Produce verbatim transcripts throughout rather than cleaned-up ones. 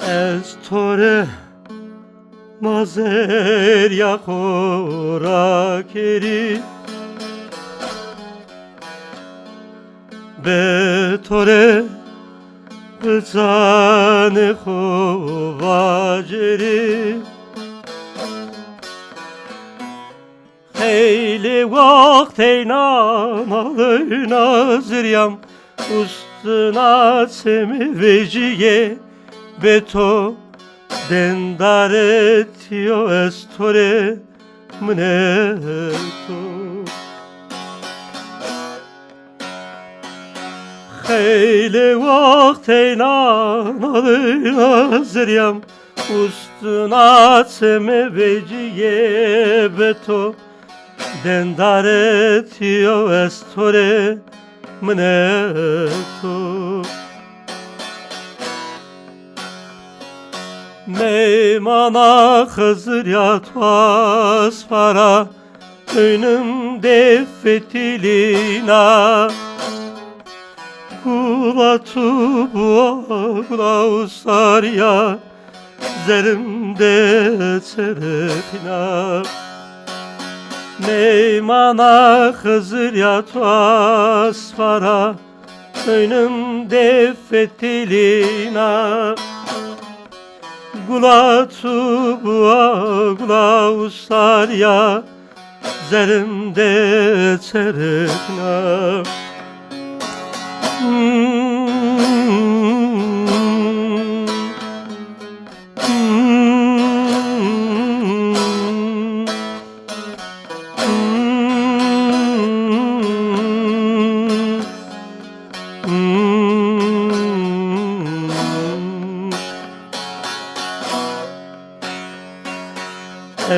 Ez to rê mazerîya xo rakerî, bi to rê bi canê xo vacerî. Xeylê wext eyna naleyna zirîyam, ustuna çemê vejîyê, bê to dendarê tîyo ez to rê mineto. Xeylê wext eyna naleyna zirîyam, ustuna çemê vecîyê, bi to dendarê tîyo ez to rê mineto. Meymana Xizirîya to asfara, oynim de fetilîna. Gula tu bua, gula usarîya, zerim de çerexîna. Meymana Xizirîya to asfara, oynim de fetilîna. Gula tu bua, gula usarîya, zerim de çerexîna.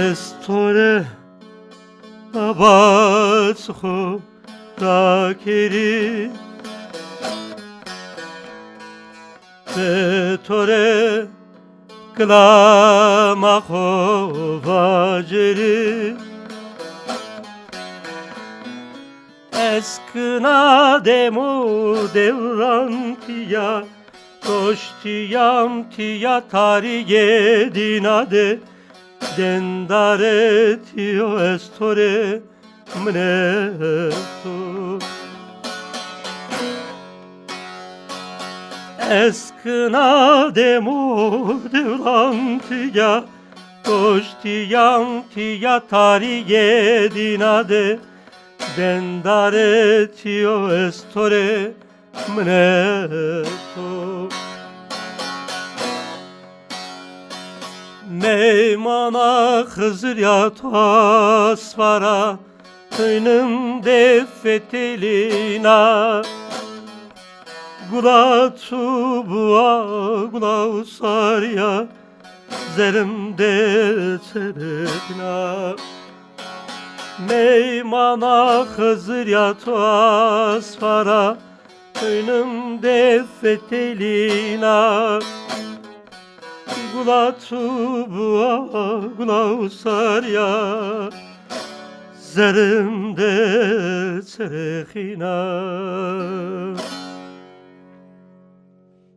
Ez to rê nabat xo rakerî, bi to rê kilama xo vacerî. Ez kina dem û dewran tîya, goştîyan tîya tarîyê dîna de, dendarê tîyo ez to rê mineto. Ez kina dem û dewran tîya, goştîyan tîya tarîyê dîna de, dendarê tîyo ez to rê mineto. Meymana Xizirîya to asfara, oynim de fetilîna. Gula tu bua, gula usarîya, zerim de çerexîna. Meymana Xizirîya to asfara, oynim de fetilîna. Gula tu bua, gula usarîya, zerim de çerexîna.